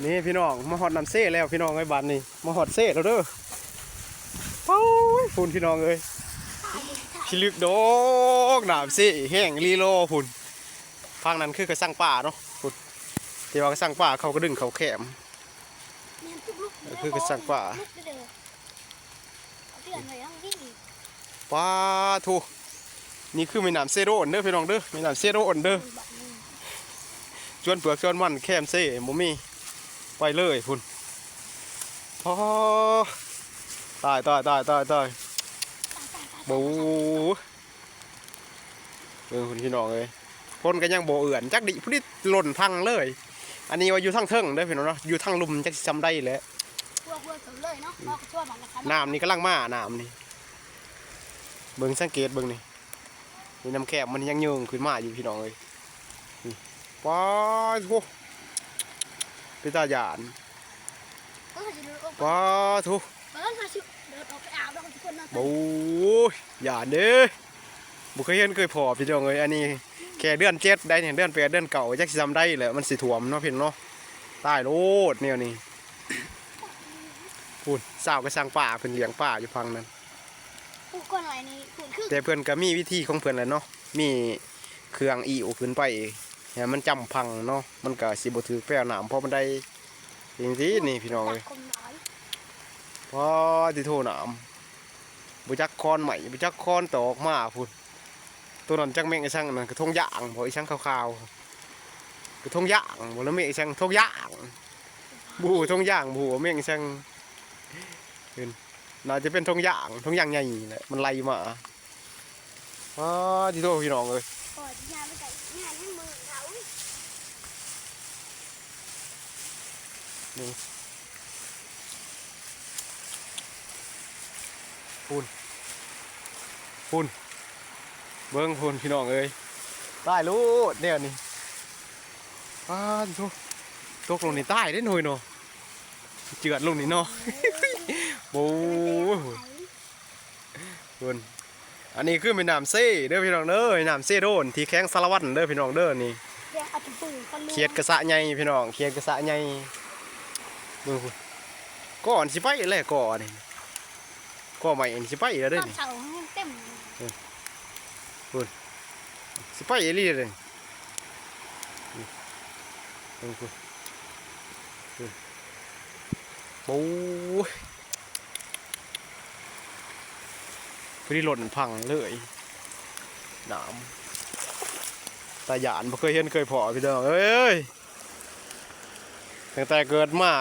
ນີ້ພີ່ນ້ອງ ມາຮອດນ້ຳເຊແລ້ວພີ່ນ້ອງເອີຍ ບາດນີ້ມາຮອດເຊແລ້ວເດີ. ໂອ້ຍ ພຸ້ນພີ່ນ້ອງເອີຍ ພິລຶກດອກ ນ້ຳເຊແຮງອີ່ຫຼີໂລພຸ້ນ. ທາງນັ້ນຄືກະຊັງປາເນາະ ພຸ້ນ ທີ່ວ່າກະຊັງປາເຂົາກະດຶງເຂົ້າແຄມ ແມ່ນທຸກລຸກ ຄືກະຊັງປາ. ເອົາເຕືອນໄວ້ທາງພີ້. ປາໂທ້ ນີ້ຄືແມ່ນ້ຳເຊໂດນເດີພີ່ນ້ອງເດີ ແມ່ນ້ຳເຊໂດນເດີ. ສວນເຜືອກສວນມັນແຄມເຊບໍ່ມີ ໄປເລີຍພຸ້ນ. ອໍ ຕາຍ ຕາຍ ຕາຍ ຕາຍ ຕາຍ ໂອ້ ເບິ່ງພຸ້ນພີ່ນ້ອງເອີຍ ຄົນກະຍັງບໍ່ເອື້ອນຈັກດິ ພຸ້ນດິຫຼົ່ນພັງເລີຍ. ອັນນີ້ວ່າຢູ່ທາງເທິງເດີພີ່ນ້ອງເນາະ ຢູ່ທາງລຸ່ມຈັກຊິຊ່ຳໃດແຫຼະ. ຫົວ ຫົວເຖິງເລີຍເນາະ ເຮົາກະຊົ່ວມັນລະຄັນ. ນ້ຳນີ້ກຳລັງມາ ນ້ຳນີ້ ເບິ່ງ ສັງເກດເບິ່ງນີ້ ນີ້ນ້ຳແຄມມັນຍັງເຍີ້ງຂຶ້ນມາຢູ່ພີ່ນ້ອງເອີຍ. ນີ້ ປາໂທ້ ເປັນຕາຢ້ານ. ເອີ ເຮົາຊິເດີນອອກໄປ ປາໂທ້ ເອີ ເຮົາຊິເດີນອອກໄປອາບແລ້ວທຸກຄົນເນາະ. ໂອ້ຍ ຢ້ານເດ້ ບໍ່ເຄີຍເຫັນເຄີຍພໍ້ພີ່ນ້ອງເອີຍ. ອັນນີ້ແຄ່ເດືອນເຈັດໄດ໋ນີ້ ເດືອນແປດ ເດືອນເກົ້າ ຈັກຊິຊ່ຳໃດແຫຼະ ມັນຊິຖ້ວມເນາະພີ່ນ້ອງເນາະ. ຕາຍໂລດແນວນີ້. ພຸ້ນ ຊາວກະຊັງປາ ເພິ່ນລ້ຽງປາຢູ່ຝັ່ງນັ້ນ. ຜູ້ກ່ອນໄວ້ນີ້ພຸ້ນຄື ແຕ່ເພິ່ນກະມີວິທີຂອງເພິ່ນແຫຼະເນາະ ມີເຄື່ອງອີ້ວຂຶ້ນໄປໃຫ້ມັນຈຳຝັ່ງເນາະ ມັນກະຊິບໍ່ຖືກແປວນ້ຳພໍປານໃດ. ຈັ່ງຊີ້ນີ້ພີ່ນ້ອງເອີຍ ປາຕິໂທ ນ້ຳ ບໍ່ຈັກຄອນໄມ້ ບໍ່ຈັກຄອນຕອກມາພຸ້ນ. ໂຕນັ້ນຈັກແມ່ງອີ່ສັງ ອັນນັ້ນກະທົງຢາງບໍ ອີ່ສັງຂາວໆ ກະທົງຢາງບໍ ຫຼືແມ່ງອີ່ສັງ ທົງຢາງ ບໍ່ຮູ້ ທົງຢາງ ບໍ່ຮູ້ວ່າແມ່ງອີ່ສັງ. ເຫັນ ໜ້າຈະເປັນທົງຢາງ ທົງຢາງໃຫຍ່ແຫຼະ ມັນໄຫຼມາ. ປາຕິໂທ ພີ່ນ້ອງເອີຍ ນີ້ ພຸ້ນ ພຸ້ນ ເບິ່ງພຸ້ນພີ່ນ້ອງເອີຍ ຕາຍໂລດແນວນີ້. ປາຕິໂທ ຕົກລົງນີ້ຕາຍເດ້ໜ່ວຍເນາະ ເຈື່ອນລົງນີ້ເນາະ ໂອ້ຍ ພຸ້ນ. ອັນນີ້ຄືແມ່ນ້ຳເຊເດີພີ່ນ້ອງເດີ ແມ່ນ້ຳເຊໂດນ ທີ່ແຂວງສາລະວັນເດີພີ່ນ້ອງເດີ. ນີ້ ເຂດກະສະໃຫຍ່ພີ່ນ້ອງ ເຂດກະສະໃຫຍ່. ເບິ່ງພຸ້ນ ກໍອັນຊິໄປແລ້ວ ກໍອັນນີ້ ກໍໄມ້ອັນຊິໄປແລ້ວເດ້ນີ້ ຕອນເຊົ້າຍັງເຕັມ ພຸ້ນ ຊິໄປອີ່ຫຼີເດ້. ເບິ່ງພຸ້ນ ພຸ້ນ ໂອ້ຍ ພໍດີຫຼົ່ນພັງເລີຍ ນ້ຳ ຕາຢ້ານ ບໍ່ເຄີຍເຫັນເຄີຍພໍ້ພີ່ນ້ອງເອີຍ. ຕັ້ງແຕ່ເກີດມາ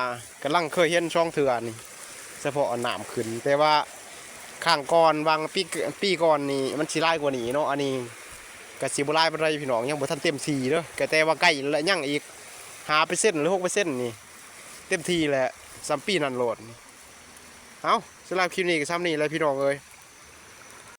ກຳລັງເຄີຍເຫັນສອງເທື່ອນີ້ ສະເພາະນ້ຳຂຶ້ນ ແຕ່ວ່າຄັ້ງກ່ອນຫວ່າງປີ ປີກ່ອນນີ້ມັນຊິຫຼາຍກວ່ານີ້ເນາະ. ອັນນີ້ກະຊິບໍ່ຫຼາຍປານໃດພີ່ນ້ອງ ຍັງບໍ່ທັນເຕັມທີ່ເດີ ກະແຕ່ວ່າໃກ້ແລ້ວ ຍັງອີກຫ້າເປີເຊັນ ຫຼືຫົກເປີເຊັນນີ້ ເຕັມທີ່ແຫຼະ ສ່ຳປີນັ້ນໂລດ. ເອົ້າ ສຳລັບຄລິບນີ້ກະສ່ຳນີ້ແຫຼະພີ່ນ້ອງເອີຍ.